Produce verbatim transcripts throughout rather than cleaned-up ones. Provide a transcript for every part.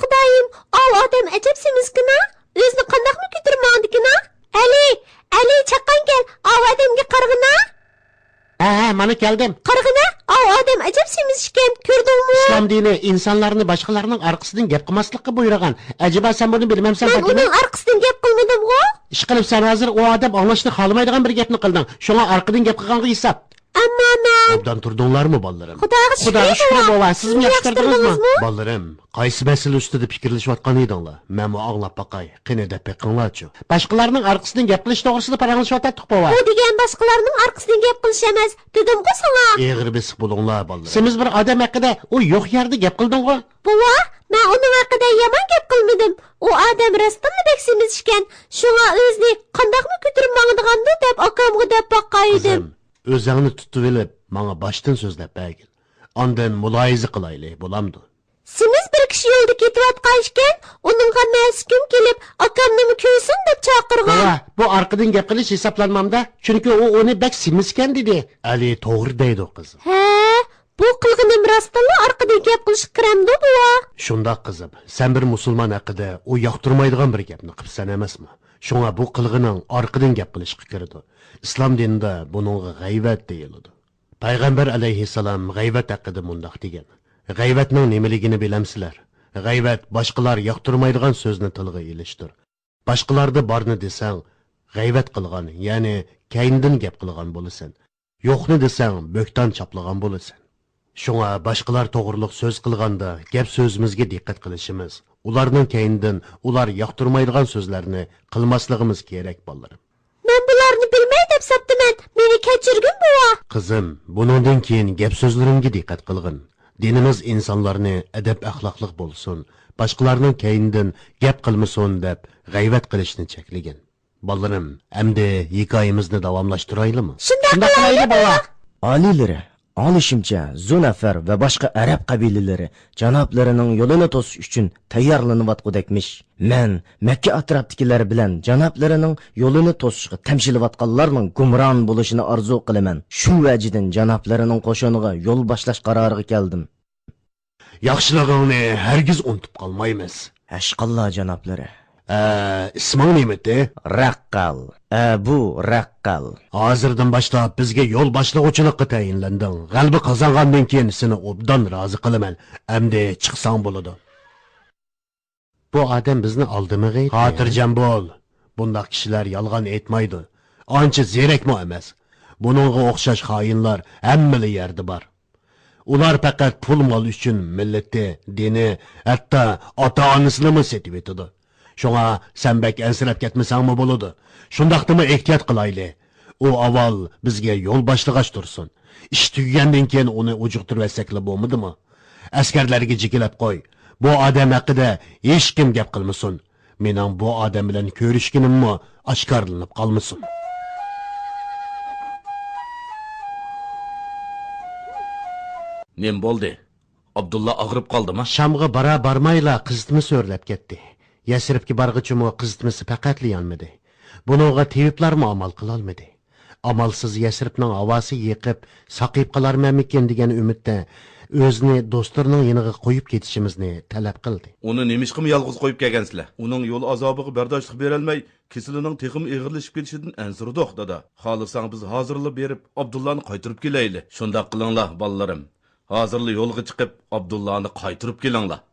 خۇدايىم، ئاۋۇ ئادەم ئەجەب سېمىزكىنا، ئۆزىنى قانداقمۇ كۆتۈرۈپ ماڭىدىكىنا؟ ئەلى، ئەلى، چاققان كەل، ئاۋۇ ئادەمگە قارىغىنا. ھە، ھە، مانا كەلدىم. قارىغىنا، ئاۋۇ ئادەم ئەجەب سېمىز ئىكەن، كۆردۈڭمۇ؟ ئىسلام دىنى ئىنسانلارنى باشقىلارنىڭ ئارقىسىدىن گەپ قىلماسلىققا بۇيرۇغان. ئەجەبا سەن بۇنى بىلمەمسەن، مەن پاتىمە؟ ئۇنىڭ ئارقىسىدىن گەپ قىلمىدىمغۇ. ئىشقىلىپ سەن ھازىر ئۇ ئادەم ئاڭلاشنى خالىمايدىغان بىر گەپنى قىلدىڭ. شۇڭا ئارقىدىن گەپ قىلغانغا ھېساب. ئەمما مەن ئوبدان تۇردۇڭلارمۇ، بالىلىرىم؟ خۇداغا شۈكرى، بوۋا، سىزمۇ ياخشى تۇردىڭىزمۇ؟ بالىلىرىم، قايسى مەسىلە ئۈستىدە پىكىرلىشىۋاتقان ئىدىڭلار؟ مەنمۇ ئاڭلاپ باقاي. قېنى، دەپ بېقىڭلارچۇ. باشقىلارنىڭ ئارقىسىدىن گەپ قىلىش توغرىسىدا پاراڭلىشىۋاتاتتۇق، بوۋا. بۇ دېگەن باشقىلارنىڭ ئارقىسىدىن گەپ قىلىش ئەمەس، دېدىمغۇ ساڭا. ئېغىر بېسىق بولۇڭلار، بالىلىرىم. سېمىز بىر ئادەم ھەققىدە ئۇ يوق يەردە گەپ قىلدىڭغۇ؟ بوۋا، مەن ئۇنىڭ ھەققىدە يامان گەپ قىلمىدىم. ئۇ ئادەم راستتىنلا بەك سېمىز ئىكەن، شۇڭا ئۆزىنى قانداقمۇ كۆتۈرۈپ ماڭىدىغاندۇ دەپ ئاكامغا دەپ باقاي دېدىم. قىزىم، ئۆزۈڭنى تۇتۇۋېلىپ، ماڭا باشتىن سۆزلەپ بەرگىن. ئاندىن مۇلاھىزە قىلايلى، بولامدۇ؟ سېمىز بىر كىشى يولدا كېتىۋاتقان ئىكەن، ئۇنىڭغا مەسىكىم كېلىپ، ئاكامنىمۇ كۆرسۇن دەپ چاقىرغان. بوۋا، بۇ ئارقىدىن گەپ قىلىش ھېسابلانمامدا، چۈنكى ئۇ ئۇنى بەك سېمىزكەن دېدى. ئەلى توغرا دەيدۇ، قىزىم. ھە، بۇ قىلغىنىم راستتىنلا ئارقىدىن گەپ قىلىشقا كىرەمدۇ، بوۋا؟ شۇنداق، قىزىم. سەن بىر مۇسۇلمان ھەققىدە ئۇ ياقتۇرمايدىغان بىر گەپنى قىپسەن ئەمەسمۇ؟ شۇڭا بۇ قىلغىنىڭ ئارقىدىن گەپ قىلىشقا كىرىدۇ. ئىسلام دىنىدا بۇنىڭغا غەيۋەت دېيىلىدۇ. پەيغەمبەر ئەلەيھىسسالام غەيۋەت ھەققىدە مۇنداق دېگەن: «غەيۋەتنىڭ نېمىلىكىنى بىلەمسىلەر؟ غەيۋەت باشقىلار ياقتۇرمايدىغان سۆزنى تىلغا ئېلىشتۇر. باشقىلاردا بارنى دېسەڭ، غەيۋەت قىلغان، يەنى كەينىدىن گەپ قىلغان بولىسەن. يوقنى دېسەڭ، بۆھتان چاپلىغان بولىسەن.» شۇڭا باشقىلار توغرۇلۇق سۆز قىلغاندا، گەپ-سۆزىمىزگە دىققەت قىلىشىمىز، ئۇلارنىڭ كەينىدىن ئۇلار ياقتۇرمايدىغان سۆزلەرنى قىلماسلىقىمىز كېرەك، بالىلىرىم. مەن بۇلارنى بىلمەي دەپ ساپتىمەن، مېنى كەچۈرگىن، بوۋا. قىزىم، بۇنىڭدىن كېيىن گەپ-سۆزلىرىڭگە دىققەت قىلغىن. دىنىمىز ئىنسانلارنى ئەدەپ-ئەخلاقلىق بولسۇن، باشقىلارنىڭ كەينىدىن گەپ قىلمىسۇن دەپ غەيۋەت قىلىشنى چەكلىگەن. بالىلىرىم، ئەمدى ھېكايىمىزنى داۋاملاشتۇرايلىمۇ؟ شۇنداق قىلايلى، بوۋا. ئالىيلىرى، ئاڭلىشىمچە، زۇنەفەر ۋە باشقا ئەرەب قەبىلىلىرى جانابلىرىنىڭ يولىنى توسۇش ئۈچۈن تەييارلىنىۋاتقۇدەكمىش. مەن مەككە ئەتراپتىكىلەر بىلەن جانابلىرىنىڭ يولىنى توسۇشقا تەمشىلىۋاتقانلارنىڭ گۇمران بولۇشىنى ئارزۇ قىلىمەن. شۇ ۋەجىدىن جانابلىرىنىڭ قوشۇنىغا يول باشلاش قارارىغا كەلدىم. ياخشىلىقىڭنى ھەرگىز ئۇنتۇپ قالمايمىز. ھەشقاللا جانابلىرى. ئە، ئىسمىڭ نېمىتى؟ رەققەل. ئەبۇ رەققەل. ھازىردىن باشلاپ بىزگە يول باشلىغۇچىلىققا تەيىنلەندىڭ. غەلىبە قازانغاندىن كېيىن سېنى ئوبدان رازى قىلىمەن. ئەمدى چىقساڭ بولىدۇ. بۇ ئادەم بىزنى ئالدىمىغىيدى. خاتىرجەم بول. بۇنداق كىشىلەر يالغان ئېيتمايدۇ. ئانچە زېرەكمۇ ئەمەس. بۇنىڭغا ئوخشاش خائىنلار ھەممىلا يەردە بار. ئۇلار پەقەت پۇل-مال ئۈچۈن مىللىتى، دىنى، ھەتتا ئاتا-ئانىسىنىمۇ سېتىۋېتىدۇ. شۇڭا سەن بەك ئەنسىرەپ كەتمىسەڭمۇ بولىدۇ. شۇنداقتىمۇ ئېھتىيات قىلايلى. ئۇ ئاۋۋال بىزگە يول باشلىغاچ تۇرسۇن. ئىش تۈگىگەندىن كېيىن ئۇنى ئۇجۇقتۇرۇۋەتسەكلا بولمىدىمۇ؟ ئەسكەرلەرگە جېكىلەپ قوي. بۇ ئادەم ھەققىدە ھېچكىم گەپ قىلمىسۇن. مېنىڭ بۇ ئادەم بىلەن كۆرۈشكىنىممۇ ئاشكارىلىنىپ قالمىسۇن. نېمە بولدى؟ ئابدۇللا ئاغرىپ قالدىما؟ شامغا بارا-بارمايلا قىزىتمىسى ئۆرلەپ كەتتى. يەسرىبكە بارغىچىمۇ قىزىتمىسى پەقەتلا يانمىدى. بۇنىڭغا تېۋىپلارمۇ ئامال قىلالمىدى. ئامالسىز يەسرىبنىڭ ھاۋاسى يېقىپ، ساقىيىپ قالارمەنمىكىن دېگەن ئۈمىدتە ئۆزىنى دوستلىرىنىڭ يېنىغا قويۇپ كېتىشىمىزنى تەلەپ قىلدى. ئۇنى نېمىشقىمۇ يالغۇز قويۇپ كەلگەنسىلەر؟ ئۇنىڭ يول ئازابىغا بەرداشلىق بېرەلمەي، كېسىلىنىڭ تېخىمۇ ئېغىرلىشىپ كېتىشىدىن ئەنسىرىدۇق، دادا. خالىساڭ، بىز ھازىرلا بېرىپ، ئابدۇللانى قايتۇرۇپ كېلەيلى. شۇنداق قىلىڭلار، بالىلىرىم. ھازىرلا يولغا چىقىپ، ئابدۇللانى قايتۇرۇپ كېلىڭلار.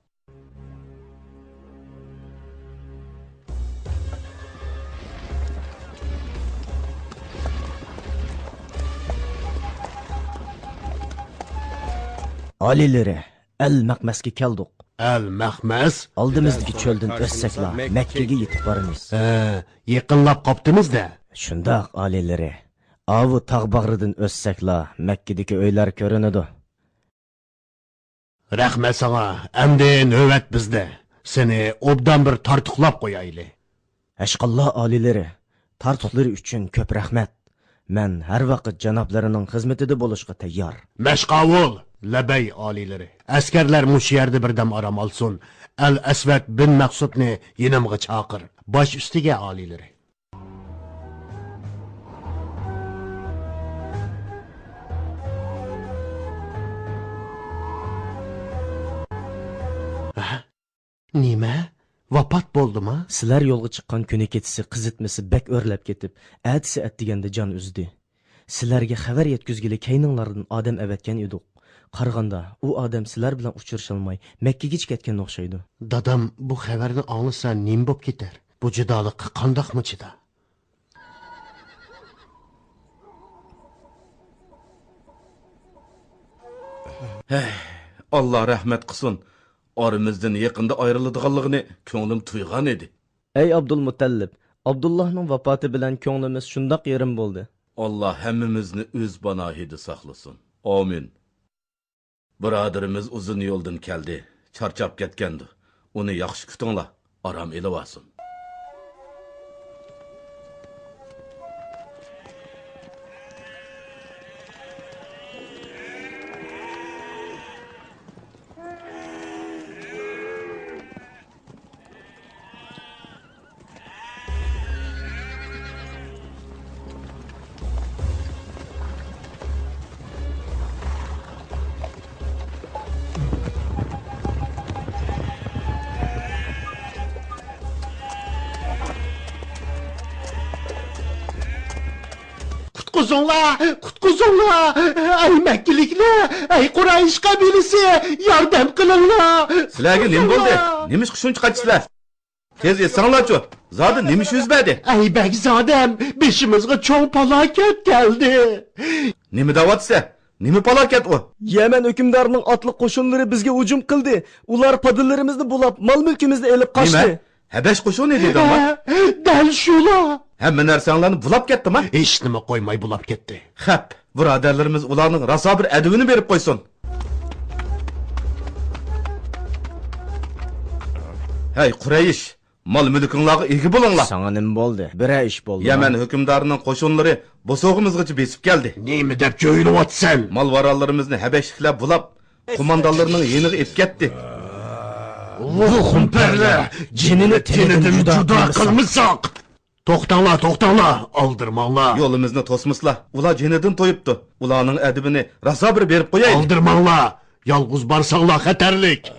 ئالىيلىرى، ئەل مەخمەسكە كەلدۇق. ئەل مەخمەس؟ ئالدىمىزدىكى چۆلدىن ئۆتسەكلا، مەككىگە يېتىپ بارىمىز. ھە، يېقىنلاپ قاپتىمىز-دە. شۇنداق، ئالىيلىرى. ئاۋۇ تاغ باغرىدىن ئۆتسەكلا، مەككىدىكى ئۆيلەر كۆرۈنىدۇ. رەھمەت ساڭا، ئەمدى نۆۋەت بىزدە. سېنى ئوبدان بىر تارتۇقلاپ قويايلى. ھەشقاللا ئالىيلىرى، تارتۇقلىرى ئۈچۈن كۆپ رەھمەت. مەن ھەر ۋاقىت جانابلىرىنىڭ خىزمىتىدە بولۇشقا تەييار. مەشقاۋۇل! لەبەي ئالىيلىرى. ئەسكەرلەر مۇشۇ يەردە بىردەم ئارام ئالسۇن. ئەل ئەسۋەد بىن مەخسۇپنى يېنىمغا چاقىر. باش ئۈستىگە ئالىيلىرى. نېمە؟ ۋاپات بولدىما؟ سىلەر يولغا چىققان كۈنى كېچىسى قىزىتمىسى بەك ئۆرلەپ كېتىپ، ئەتىسى ئەتىگەندە جان ئۈزدى. سىلەرگە خەۋەر يەتكۈزگىلى كەينىڭلاردىن ئادەم ئەۋەتكەن ئىدۇق. قارىغاندا، ئۇ ئادەم سىلەر بىلەن ئۇچرىشالماي، مەككىگىچە كەتكەن ئوخشايدۇ. دادام بۇ خەۋەرنى ئاڭلىسا نېمە بوپ كېتەر؟ بۇ جۇدالىققا قانداقمۇ چىدا؟ ھەي، ئاللا رەھمەت قىلسۇن. ئارىمىزدىن يېقىندا ئايرىلىدىغانلىقىنى كۆڭلۈم تۇيغان ئىدى. ئەي ئابدۇلمۇتەللىپ، ئابدۇللاھنىڭ ۋاپاتى بىلەن كۆڭلىمىز شۇنداق يېرىم بولدى. ئاللا ھەممىمىزنى ئۆز پاناھىدا ساقلىسۇن. ئامىن. بۇرادىرىمىز ئۇزۇن يولدىن كەلدى، چارچاپ كەتكەندۇ. ئۇنى ياخشى كۈتۈڭلار، ئارام ئېلىۋالسۇن. قۇتقۇزۇڭلار، قۇتقۇزۇڭلار! ئەي مەككىلىكلەر، ئەي قۇرايىش قەبىلىسى، ياردەم قىلىڭلار! سىلەرگە نېمە بولدى؟ قۇتقۇزۇڭلار! نېمىشقا شۇنچە قاچىسىلەر؟ تېز ئېيتساڭلارچۇ، زادى نېمە ئىش يۈز بەردى؟ ئەي بەگزادەم، بېشىمىزغا چوڭ پالاكەت كەلدى. نېمە دەۋاتىسەن؟ نېمە پالاكەت ئۇ؟ يەمەن ھۆكۈمدارىنىڭ ئاتلىق قوشۇنلىرى بىزگە ھۇجۇم قىلدى. ئۇلار پادىلىرىمىزنى بۇلاپ، مال-مۈلكىمىزنى ئېلىپ قاچتى. نېمە؟ ھەبەش قوشۇنى دېدىڭمۇ؟ ھە، دەل شۇلا. ھەممە نەرسەڭلارنى بۇلاپ كەتتىما؟ ھېچنېمە قويماي بۇلاپ كەتتى. خەپ، بۇرادەرلىرىمىز ئۇلارنىڭ راسا بىر ئەدىۋىنى بېرىپ قويسۇن. ھەي، قۇرەيش! مال-مۈلكۈڭلارغا ئىگە بولۇڭلار. ساڭا نېمە بولدى؟ بىرەر ئىش بولدىمۇ؟ يەمەن ھۆكۈمدارىنىڭ قوشۇنلىرى بوسۇغىمىزغىچە بېسىپ كەلدى. نېمە دەپ جۆيلۈۋاتىسەن؟ مال-ماراللىرىمىزنى ھەبەشلىكلەر بۇلاپ، قوماندانلىرىنىڭ يېنىغا ئېلىپ كەتتى. ۋۇ خۇمپەرلەر! جېنىنى تېنىدىن جۇدا قىلمىساق. توختاڭلار، توختاڭلار! ئالدىرىماڭلار! يولىمىزنى توسمىسىلا، ئۇلار جېنىدىن تويۇپتۇ. ئۇلارنىڭ ئەدىبىنى راسا بىر بېرىپ قويايلى. ئالدىرىماڭلار! يالغۇز بارساڭلار خەتەرلىك.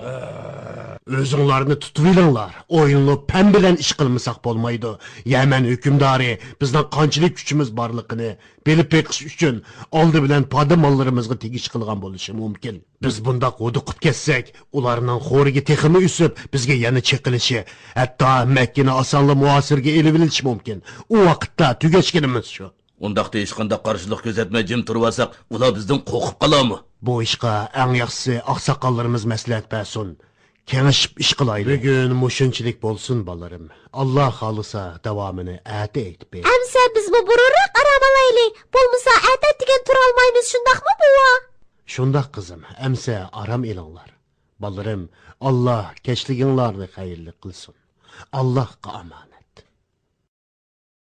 ئۆزۈڭلارنى تۇتۇۋېلىڭلار. ئويلىنىپ پەم بىلەن ئىش قىلمىساق بولمايدۇ. يەمەن ھۆكۈمدارى بىزنىڭ قانچىلىك كۈچىمىز بارلىقىنى بىلىپ بېقىش ئۈچۈن ئالدى بىلەن پادا ماللىرىمىزغا تېگىش قىلغان بولۇشى مۇمكىن. بىز بۇنداق ھودۇقۇپ كەتسەك، ئۇلارنىڭ خورىكى تېخىمۇ ئۆسۈپ، بىزگە يەنە چېقىلىشى، ھەتتا مەككىنى ئاسانلا مۇھاسىرىگە ئېلىۋېلىشى مۇمكىن. ئۇ ۋاقىتتا تۈگەشكىنىمىز شۇ. ئۇنداقتا ھېچقانداق قارشىلىق كۆرسەتمەي جىم تۇرۇۋالساق، ئۇلار بىزدىن قورقۇپ قالارمۇ؟ بۇ ئىشقا ئەڭ ياخشىسى ئاقساقاللىرىمىز مەسلىھەت بەرسۇن. كېڭىشىپ ئىش قىلايلى. بۈگۈن مۇشۇنچىلىك بولسۇن، بالىلىرىم. ئاللا خالىسا، داۋامىنى ئەتە ئېيتىپ بېرىڭ. ئەمسە بىزمۇ بۇرۇنراق ئارام ئالايلى. بولمىسا ئەتە ئەتىگەن تۇرالمايمىز، شۇنداقمۇ، بوۋا؟ شۇنداق، قىزىم. ئەمسە ئارام ئېلىڭلار. بالىلىرىم، ئاللا كەچلىكىڭلارنى خەيرلىك قىلسۇن. ئاللاغا ئامانەت.